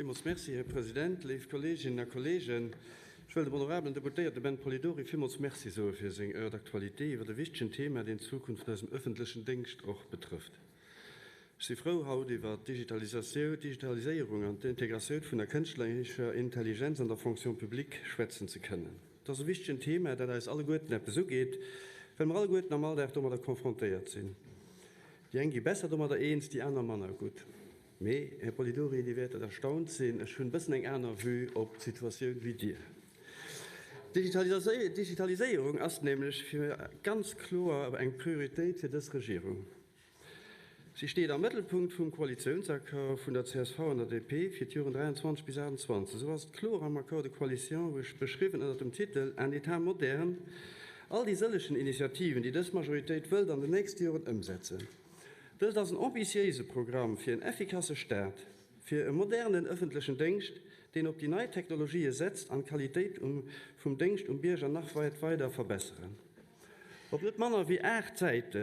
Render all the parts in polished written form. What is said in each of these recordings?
Villmools Merci, Här President. Léif Kolleeginnen a Kolleegen, ech wëll dem honorabelen Deputéierte Ben Polidori villmools Merci soe fir seng Heure d'actualité iwwer e wichtegen Thema, deen d'Zukunft vun eisem öffentlechen Déngscht och betrëfft. Ech si frou, haut iwwer d'Digitaliséierung an d'Integratioun vun der kënschtlecher Intelligenz an der Fonction publique schwätzen ze kënnen. Et ass e wichtegen Thema, dat eis alleguerten eppes ugeet, well mer alleguerten am Alldag domadder confrontéiert sinn. Déi eng gi besser domadder eens, déi aner manner gutt. Mee, Här Polidori, Dir wäertet erstaunt sinn, ech hunn e bëssen eng aner Vue op d'Situatioun wéi Dir. D'Digitaliséierung ass nämlech fir ganz kloer eng Prioritéit fir dës Regierung. Si steet am Mëttelpunkt vum Koalitiounsaccord vun der csv an der DP fir d'Joren 23 bis 28. Esou ass et kloer am Accord de coalition beschriwwen ënner dem Titel Un État moderne all déi sëllegen Initiativen, déi dës Majoritéit wëllt an den nächste Joren ëmsetzen. Dëst ass en ambitiéise Programm fir en effikasse Staat, fir e modernen ëffentlechen Déngscht, deen op déi nei Technologië setzt an d'Qualitéit vum Déngscht um Bierger nach weider verbesseren. Op net manner wéi 8 Säite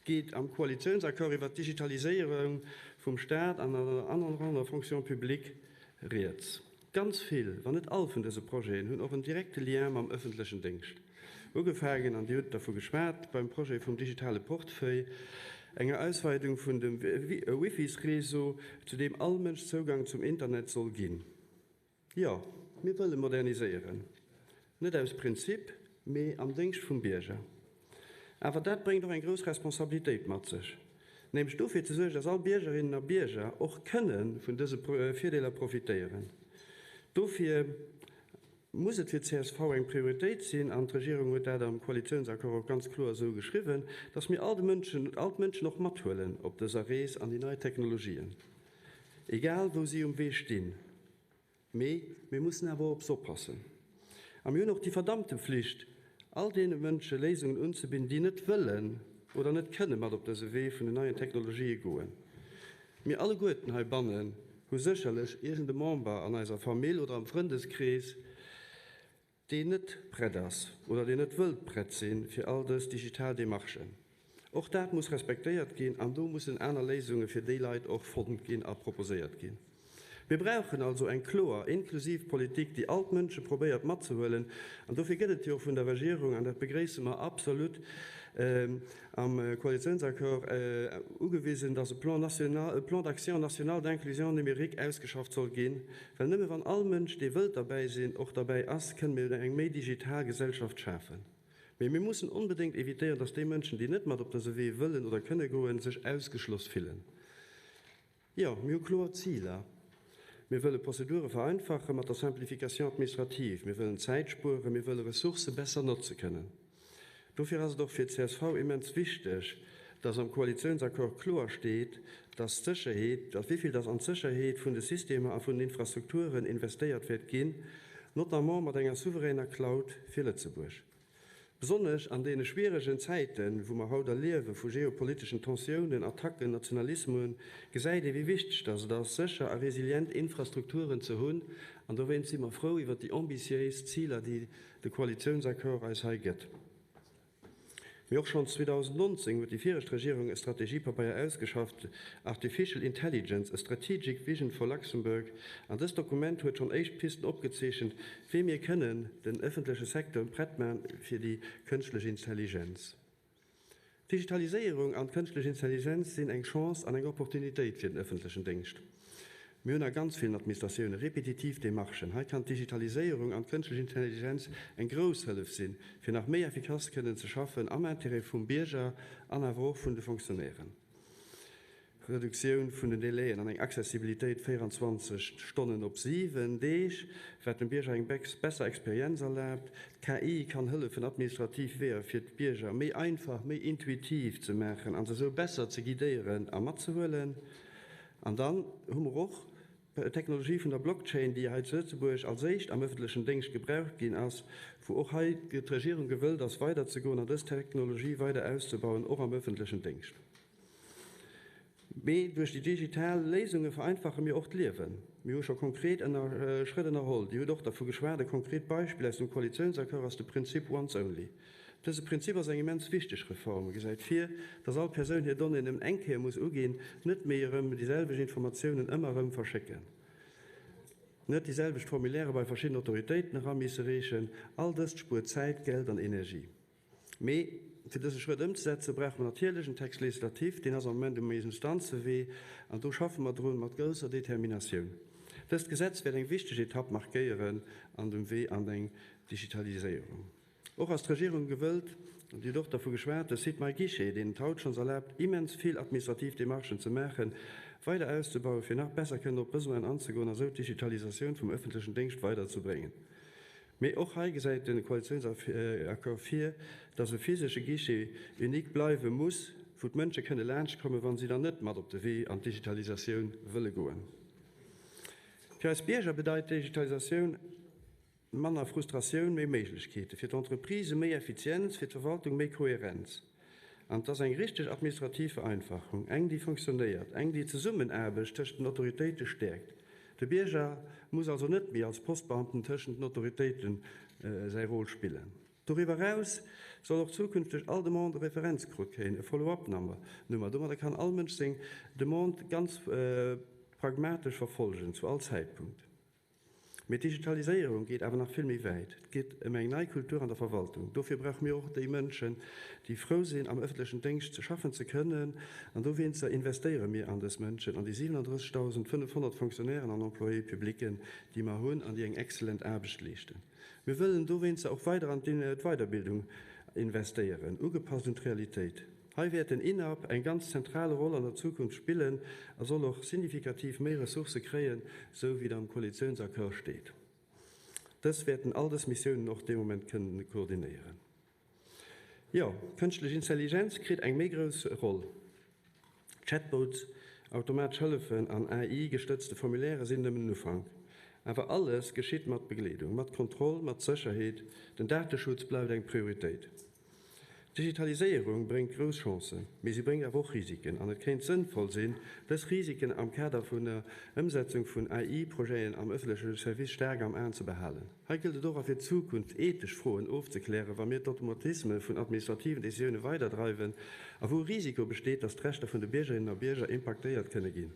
geet am Koalitiounsaccord iwwert d'Digitaliséierung vum Staat an an der Fonction publique rieds. Ganz vill, wann net all vun dëse Projeten hunn och en direkte Lien mam ëffentlechen Déngscht. Ugefaangen, an Dir hutt dervu geschwat, beim Projet vum digitale Portefeuille, enger Ausweidung vun dem Wifisréseau, zu deem all Mënsch Zougang zum Internet soll ginn. Jo, mir wëlle moderniséieren. Net aus Prinzip, mee am Déngscht vum Bierger. Awer dat bréngt och eng grouss Responsabilitéit mat sech, nämlech dofir ze suergen, dass all Biergerinnen a Bierger och kënne vun dëse Virdeeler profitéieren. Dofir muss et fir d'CSV eng Prioritéit sinn, an d'Regierung huet dat am Koalitiounsaccord och ganz kloer esou geschriwwen, dass mir all de Mënschen, all d'Mënschen och mathuelen op dëser Rees an déi nei Technologien. Egal wou si um Wee stinn. Mee mir mussen awer och op s'oppassen. A mir hunn och déi verdammte Flicht, all deene Mënsche Léisungen unzebidden, déi net wëllen oder net kënne mat op dëse Wee vun den neien Technologië goen. Mir alleguerten heibannen hu sécherlech iergend e Member an eiser Famill oder am Frëndeskrees, deen net prett ass oder deen net wëllt prett sinn fir all dës digital Demarchen. Och dat muss respektéiert ginn an do mussen aner Léisunge fir déi Leit och fonnt ginn a proposéiert ginn. Mir brauchen also eng kloer inklusiv Politik, déi all d'Mënsche probéiert matzehuelen an dofir gëtt et jo och vun der Regierung, an dat begréisse mer absolut, am Koalitiounsaccord ugewisen, dass e Plan national, e Plan d'action national d'inclusion numérique ausgeschafft soll ginn, Well nëmme wann all Mënsch, dee wëllt derbäi sinn, och derbäi ass, kënne mir eng méi digital Gesellschaft schafen. Mee mir mussen onbedéngt evitéieren, dass déi Mënschen, déi net mat op dëse Wee wëllen oder kënne goen, sech ausgeschloss fillen. Jo, mir hu kloer Ziler. Mir wëlle Prozedure vereinfache mat der Simplification administrative. Mir wëllen Zäit spueren. Mir wëlle Ressourcë besser notze kënnen. Dofir ass et och fir d'CSV immens wichteg, dass am Koalitiounsaccord kloer steet, dass d'Sécherheet, dass wéi vill dass an d'Sécherheet vun de Systemer a vun den Infrastrukturen investéiert wäert ginn, notamment mat enger souveräner Cloud fir Lëtzebuerg. Besonnesch an deene schwieregen Zäiten, wou mer haut erliewe vu geopoliteschen Tensiounen, Attacken, Nationalismuen, gesäit ee wéi wichteg dass et ass, sécher a resilient Infrastrukturen ze hunn. An dowéinst si mer frou iwwert déi ambitiéis Ziler, déi de Koalitiounsaccord eis hei gëtt. Mee och schonns 2019 huet déi viregt Regierung e Strategiepabeier ausgeschafft, Artificial Intelligence, a Strategic Vision for Luxembourg, an dëst Dokument huet schonn éischt Pisten opgezeechent, wéi mir kënnen den ëffentleche Secteur prett maachen fir déi kënschtlech Intelligenz. D'Digitaliséierung an d'kënschtlech Intelligenz sinn eng Chance an eng Opportunitéit fir den ëffentlechen Déngscht. Mir hunn a ganz villen Administratioune repetitiv Demarchen. Hei kann d'Digitaliséierung an d'kënschtlech Intelligenz eng grouss Hëllef sinn, fir nach méi effikass kënnen ze schaffen am Intérêt vum Bierger an awer och vun de Fonctionnairen. Reduktioun vun den Délaiën an eng Accessibilitéit 24 Stonnen op 7 Deeg, wat dem Bierger eng besser Experienz erlaabt. D'KI kann hëllefen, administrativ Weeër fir d'Bierger méi einfach, méi intuitiv ze maachen a se esou besser ze guidéieren a matzehuelen. An dann hu mer och d'Technologie vun der Blockchain, déi hei zu Lëtzebuerg als éischt am ëffentlechen Déngscht gebraucht ginn ass, wou och hei d'Regierung gewëllt ass weiderzegoen an dës Technologie weider auszebauen, och am ëffentlechen Déngscht. Mee duerch déi digital Léisunge vereinfache mir och d'Liewen. Mir hu scho konkret ënner Schrëtt ënnerholl. Dir hutt och dervu geschwat. E konkret Beispill aus dem Koalitiounsaccord ass de Prinzip once only. Dëse Prinzip ass eng immens wichteg Reform. E gesäit vir, dass all Persoun hir Donnéeën nëmmen eng Kéier muss uginn, net méi erëm déi selwecht Informatiounen ëmmer erëm verschécken. Net déi selwecht Formulairë bei verschidden Autoritéiten era misse reechen. All dëst spuert Zäit, Geld an Energie. Mee fir dëse Schrëtt ëmzesetzen, brauche mer natierlech en Texte législatif. Deen ass am Moment um Instanzewee an do schaffe mer drun mat grousser Determinatioun. Dëst Gesetz wäert eng wichteg Etapp markéieren an dem Wee an eng Digitaliséierung. Och ass d'Regierung gewëllt, an Dir hutt och dervu geschwat, de Site MyGuichet, deen et haut schonns erlaabt, immens vill administrativ Demarchen ze maachen, weider auszebauen, fir nach besser kënnen op d'Besoinen anzegoen a sou d'Digitalisatioun vum ëffentlechen Déngscht weiderzebréngen. Mee och hei gesäit de Koalitiounsaccord vir, dass e physesche Guichet unique bleiwe muss, wou d'Mënsche kënne laanschtkommen, wa si dann net mat op de Wee an d'Digitalisatioun wëlle goen. Fir eis Bierger bedeit d'Digitalisatioun Manner Frustratioun, méi Méiglechkeeten. Fir d'Entreprisë méi Effizienz, fir d'Verwaltung méi Kohärenz. An et ass eng richteg administrativ Vereinfachung, eng, déi fonctionnéiert, eng, déi d'Zesummenaarbecht tëschent den Autoritéite stäerkt. De Bierger muss also net méi als Postbeamten tëschent den Autoritéite säi Rôle spillen. Doriwwer eraus soll och zukünfteg all Demande e Referenzcode kréien, e Follow-up-Nummer. Domadder kann all Mënsch seng Demande ganz pragmatesch verfollegen, zu all Zäitpunkt. Mee d'Digitaliséierung geet awer nach vill méi wäit. Et geet ëm eng nei Kultur an der Verwaltung. Dofir brauche mir och déi Mënschen, déi frou sinn, am ëffentlechen Déngscht schaffen ze kënnen. An dowéinster investéiere mir an dës Mënschen, an déi 37.500 Fonctionnairen an Employés publics, déi mer hunn an déi eng exzellent Aarbecht leeschten. Mir wëllen dowéinster och weider an d'Weiderbildung investéieren, ugepasst un d'Realitéit. Hei wäert den INAP eng ganz zentral Roll an der Zukunft spillen a soll och signifikativ méi Ressourcë kréien, sou wéi et am Koalitiounsaccord steet. Dës wäerten all dës Missiounen och dee Moment kënnen koordinéieren. Jo, d'kënschtlech Intelligenz kritt eng méi grouss Roll. Chatbots, automatesch Hëllefen an AI-gestëtzte Formulairë sinn nëmmen en Ufank. Awer alles geschitt mat Begleedung, mat Kontroll, mat Sécherheet. Den Dateschutz bleift eng Prioritéit. D'Digitaliséierung bréngt grouss Chancen, mee si bréngt awer och Risiken. An et kéint sënnvoll sinn, dës Risiken am Kader vun der Ëmsetzung vun AI-Projeten am ëffentleche Service staark am Aen ze behalen. Hei gëllt et och a fir d'Zukunft, ethesch Froen ofzeklären, wa mir d'Automatisme vun administrativen Decisioune weiderdreiwen a wou e Risiko besteet, datt d'Rechter vun de Biergerinnen a Bierger impaktéiert kënne ginn.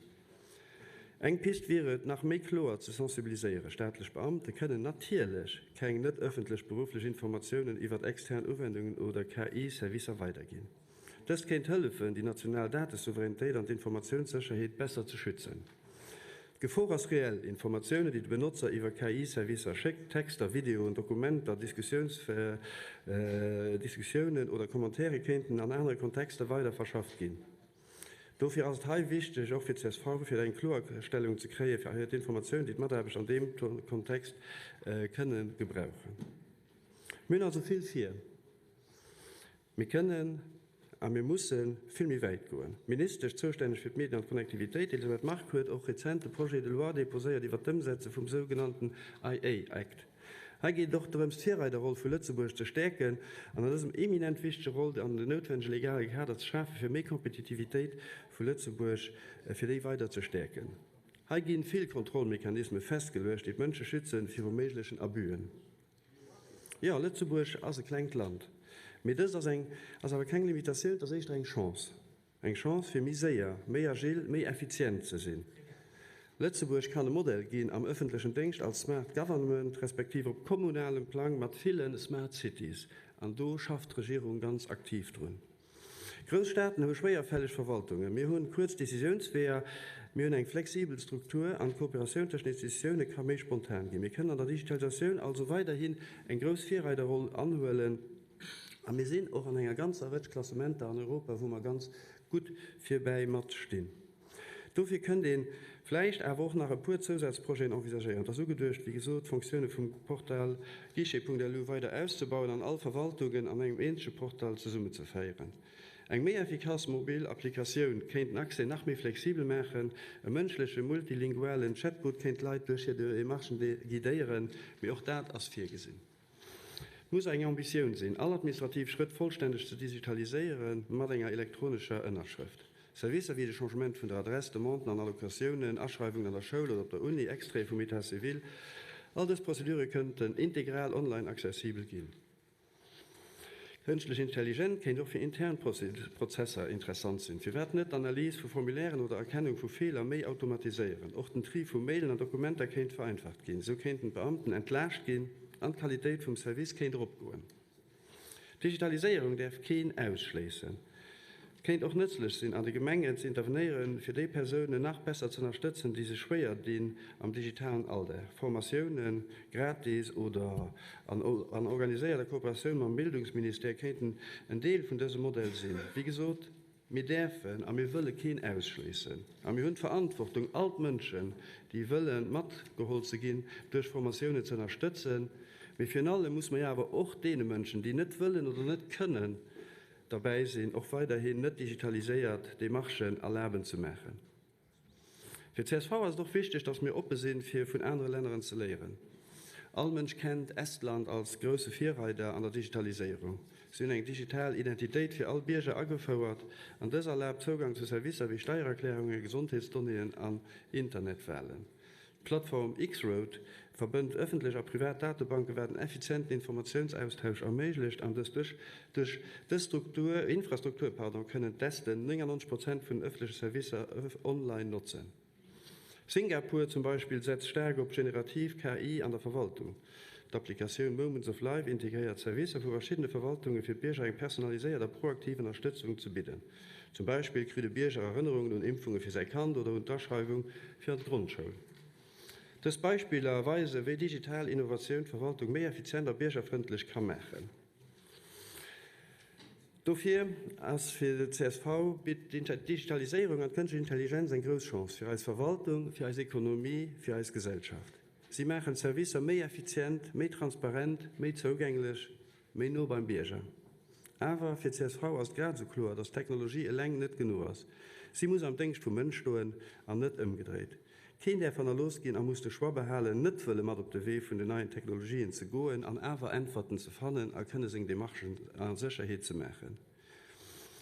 Eng Pist wier et, nach méi kloer ze sensibiliséieren. Staatlech Beamte kënnen natierlech keng net ëffentlech berufflech Informatiounen iwwert extern Uwendungen oder KI-Servicer weiderginn. Dëst kéint hëllefen, déi national Datesouveränitéit an d'Informatiounssécherheet besser ze schützen. D'Gefor ass reell, Informatiounen, déi de Benotzer iwwer KI-Servicer schéckt, Texter, Videoen, Dokumenter, Diskussiounen oder Commentaire kéinten an anere Kontexter weider verschafft ginn. Dofir ass et hei wichteg, och fir d'CSV, fir eng Kloerstellung ze kréie fir hir d'Informatioun, déi d'Mataarbechter an deem Kontext kënne gebrauchen. Mir hunn also vill vir. Mir kënnen a mir musse vill méi wäit goen. D'Ministesch, zoustänneg fir d'Medien an d'Connectivitéit, Elisabeth Margue, huet och rezent e Projet de loi deposéiert iwwert d'Ëmsetze vum sougenannten IA Act. Hei geet et och drëms, d'Virreiderroll vu Lëtzebuerg ze stäerken an an dësem eminent wichtege Roll an den noutwennege legale Kader ze schafen, fir méi Kompetitivitéit vu Lëtzebuerg, fir déi weider ze stäerken. Hei gi vill Kontrollmechanisme festgeluecht, déi d'Mënsche schütze viru méiglechen Abüen. Jo, Lëtzebuerg ass e klengt Land, mee dëst ass eng ass awer keng Limitatioun, et ass éischter eng Chance. Eng Chance fir méi séier, méi agil, méi effizient ze sinn. Lëtzebuerg kann e Modell ginn am ëffentlechen Déngscht als Smart Government, respektiv op kommunalem Plang mat ville Smart Cities. An do schafft d'Regierung ganz aktiv drun. Grouss Staaten hu schwéierfälleg Verwaltungen. Mir hunn kuerz Decisiounsweeër, mir hunn eng flexibel Struktur an d'Kooperatioun tëschent Institutioune ka méi spontan ginn. Mir kënnen an der Digitalisatioun also weiderhin eng grouss Virreiderroll anhuelen. A mir sinn och an enger ganzer Rëtsch Klassementer an Europa, wou mer ganz gutt virbäi mat stinn. Dofir kënnt ee vläicht awer och nach e puer Zousazprojeten envisagéieren. Et ass ugeduecht, wéi gesot, d'Fonctioune vum Portal guichet.lu weider auszebauen an all Verwaltungen an engem eenzege Portal zesummezeféieren. Eng méi effikass mobil Applikatioun kéint den Accès nach méi flexibel maachen. E mënschleche multilingualen Chatbot kéint d'Leit duerch hir Demarchen guidéieren. Mee och dat ass virgesinn. Et muss eng Ambitioun sinn, all administrativ Schrëtt vollstänneg ze digitaliséiere mat enger elektronescher Ënnerschrëft. Servicer wéi de Changement vun der Adress, Demanden an Allocatiounen, Aschreiwungen an der Schoul oder op der Uni, Extraite vum État civil, all dës Prozedure kënnten integral online accessibel ginn. Kënschtlech Intelligent kéint och fir intern Prozesser interessant sinn. Firwat net d'Analys vu Formulairen oder Erkennung vu Feeler méi automatiséieren? Och den Tri vu Mailen an Dokumenter kéint vereinfacht ginn. Esou kéinten d'Beamten entlaascht ginn an d'Qualitéit vum Service kéint eropgoen. D'Digitaliséierung däerf keen ausschléissen. Et kéint och nëtzlech sinn, an de Gemengen ze intervenéieren, fir déi Persounen nach besser z'ënnerstëtzen, déi sech schwéier dinn am digitalen Alldag. Formatiounen, gratis oder an organiséierter Kooperatioun mam Bildungsministère, kéinten en Deel vun dësem Modell sinn. Wéi gesot, mir däerfen a mir wëlle keen ausschléissen. A mir hunn d'Verantwortung, all d'Mënschen, déi wëllen matgeholl ze ginn, duerch Formatiounen ze ënnerstëtzen. Mee virun allem muss mer jo awer och deene Mënschen, déi net wëllen oder net kënnen, derbäi sinn, och weiderhin net digitaliséiert Demarchen erlaben ze maachen. Fir csv ass et och wichteg, dass mir oppe sinn, fir vun anere Länneren ze léieren. All Mënsch kennt Estland als grousse Virreider an der Digitaliséierung. Si hunn eng digital Identitéit fir all Bierger agefouert an dës erlaabt Zougang zu Servicer wéi Steiererklärungen, Gesondheetsdonnéeën an Internetwalen. D'Plattform X-Road verbënnt ëffentlech a privat Datebanken, wat en effizienten Informatiounsaustausch erméiglecht an dës duerch duerch dës Struktur, Infrastruktur, pardon, kënnen d'Esten 99 Prozent vun den ëffentleche Servicer online notzen. Singapur zum Beispill setzt staark op generativ KI an der Verwaltung. D'Applikatioun Moments of Life integréiert Servicer vu verschiddene Verwaltunge fir d'Bierger eng personaliséiert a proaktiv Ënnerstëtzung ze bidden. Zum Beispill kritt e Bierger Erënnerungen un Impfunge fir säi Kand oder un d'Aschreiwung fir an d'Grondschoul. Dës Beispiller weisen, wéi digital Innovatioun d'Verwaltung méi effizient a biergerfrëndlech ka maachen. Dofir ass fir csv bitt d'Digitaliséierung an d'Kënschtlech Intelligenz eng grouss Chance fir eis Verwaltung, fir eis Ekonomie, fir eis Gesellschaft. Si maachen d'Servicer méi effizient, méi transparent, méi zougänglech. Méi no beim Bierger. Awer fir csv ass et grad esou kloer, datt Technologie eleng net genuch ass. Si muss am Déngscht vum Mënsch stoen an net ëmgedréit. Keen däerf hannerlooss ginn a muss de Choix behalen, net wëlle mat op de Wee vun den neien Technologien ze goen an awer Äntwerten ze fannen a kënne seng Demarchen a Sécherheet ze maachen.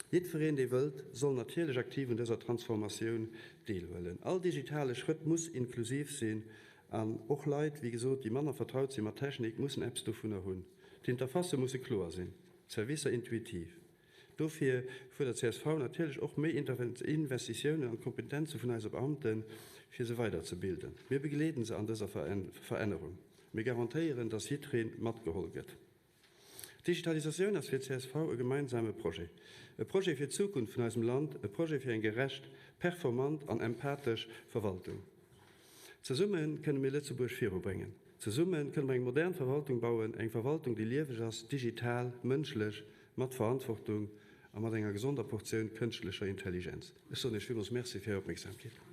Jiddwereen, dee wëllt, soll natierlech aktiv un dëser Transformatioun deelhuelen. All digitale Schrëtt muss inklusiv sinn an och Leit, wéi gesot, déi manner vertraut si mat Technik, mussen eppes dovunner hunn. D'Interfacë musse kloer sinn, d'Servicer intuitiv. Dofir fuerdert csv natierlech och méi Investitiounen an d'Kompetenze vun eise Beamten, fir se weiderzebilden. Mir begleeden se an dëser Verännerung. Mir garantéieren, dass jiddweree matgeholl gëtt. D'Digitalisatioun ass fir csv e gemeinsame Projet. E Projet fir d'Zukunft vun eisem Land, e Projet fir eng gerecht, performant an empathesch Verwaltung. Zesumme kënne mir Lëtzebuerg virubréngen. Zesumme kënne mer eng modern Verwaltung bauen, eng Verwaltung, déi lieweg ass, digital, mënschlech, mat Verantwortung a mat enger gesonder Portioun kënschtlecher Intelligenz. Ech soen Iech villmools Merci fir Är Opmierksamkeet.